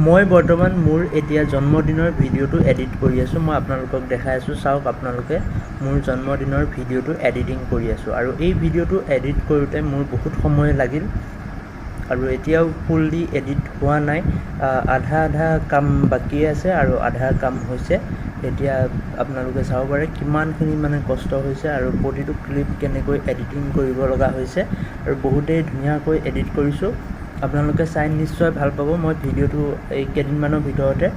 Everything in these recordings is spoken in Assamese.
মই বৰ্তমান মোৰ এতিয়া জন্মদিনৰ ভিডিঅ'টো এডিট কৰি আছোঁ। মই আপোনালোকক দেখাই আছোঁ, চাওক আপোনালোকে, মোৰ জন্মদিনৰ ভিডিঅ'টো এডিটিং কৰি আছোঁ। আৰু এই ভিডিঅ'টো এডিট কৰোঁতে মোৰ বহুত সময় লাগিল আৰু এতিয়াও ফুল্লি এডিট হোৱা নাই। আধা আধা কাম বাকী আছে আৰু আধা কাম হৈছে। এতিয়া আপোনালোকে চাব পাৰে কিমানখিনি মানে কষ্ট হৈছে আৰু প্ৰতিটো ক্লিপ কেনেকৈ এডিটিং কৰিব লগা হৈছে। আৰু বহুতেই ধুনীয়াকৈ এডিট কৰিছোঁ, আপোনালোকে চাই নিশ্চয় ভাল পাব। মই ভিডিঅ'টো এই কেইদিনমানৰ ভিতৰতে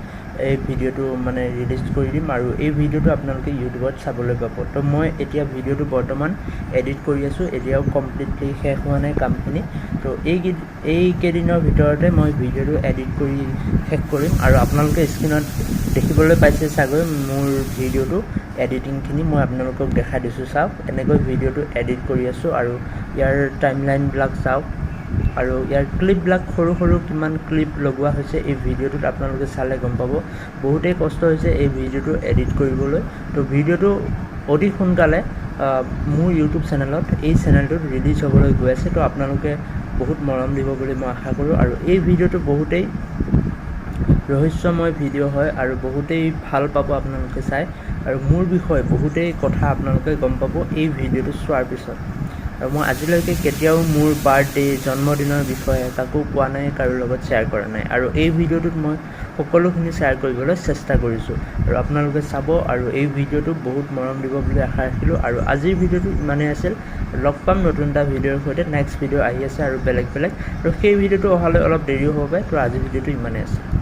এই ভিডিঅ'টো মানে ৰিলিজ কৰি দিম আৰু এই ভিডিঅ'টো আপোনালোকে ইউটিউবত চাবলৈ পাব। তো মই এতিয়া ভিডিঅ'টো বৰ্তমান এডিট কৰি আছোঁ, এতিয়াও কমপ্লিটলি শেষ হোৱা নাই কামখিনি। তো এইকেইদিনৰ ভিতৰতে মই ভিডিঅ'টো এডিট কৰি শেষ কৰিম। আৰু আপোনালোকে স্ক্ৰীণত দেখিবলৈ পাইছে চাগৈ মোৰ ভিডিঅ'টো এডিটিংখিনি, মই আপোনালোকক দেখাই দিছোঁ। চাওক, এনেকৈ ভিডিঅ'টো এডিট কৰি আছোঁ আৰু ইয়াৰ টাইম লাইনবিলাক চাওক আৰু ইয়াৰ ক্লিপবিলাক, সৰু সৰু কিমান ক্লিপ লগোৱা হৈছে এই ভিডিঅ'টোত, আপোনালোকে চালে গম পাব। বহুতেই কষ্ট হৈছে এই ভিডিঅ'টো এডিট কৰিবলৈ। তো ভিডিঅ'টো অতি সোনকালে মোৰ ইউটিউব চেনেলত, এই চেনেলটোত ৰিলিজ হ'বলৈ গৈ আছে। তো আপোনালোকে বহুত মৰম দিব বুলি মই আশা কৰোঁ। আৰু এই ভিডিঅ'টো বহুতেই ৰহস্যময় ভিডিঅ' হয় আৰু বহুতেই ভাল পাব আপোনালোকে চাই আৰু মোৰ বিষয়ে বহুতেই কথা আপোনালোকে গম পাব এই ভিডিঅ'টো চোৱাৰ পিছত। আৰু মই আজিলৈকে কেতিয়াও মোৰ বাৰ্থডে, জন্মদিনৰ বিষয়ে কাকো কোৱা নাই, কাৰো লগত শ্বেয়াৰ কৰা নাই। আৰু এই ভিডিঅ'টোত মই সকলোখিনি শ্বেয়াৰ কৰিবলৈ চেষ্টা কৰিছোঁ আৰু আপোনালোকে চাব আৰু এই ভিডিঅ'টো বহুত মৰম দিব বুলি আশা ৰাখিলোঁ। আৰু আজিৰ ভিডিঅ'টো ইমানেই আছিল। লগ পাম নতুন এটা ভিডিঅ'ৰ সৈতে। নেক্সট ভিডিঅ' আহি আছে আৰু বেলেগ বেলেগ, আৰু সেই ভিডিঅ'টো অহালৈ অলপ দেৰিও হ'ব পাৰে। তো আজিৰ ভিডিঅ'টো ইমানেই আছিল।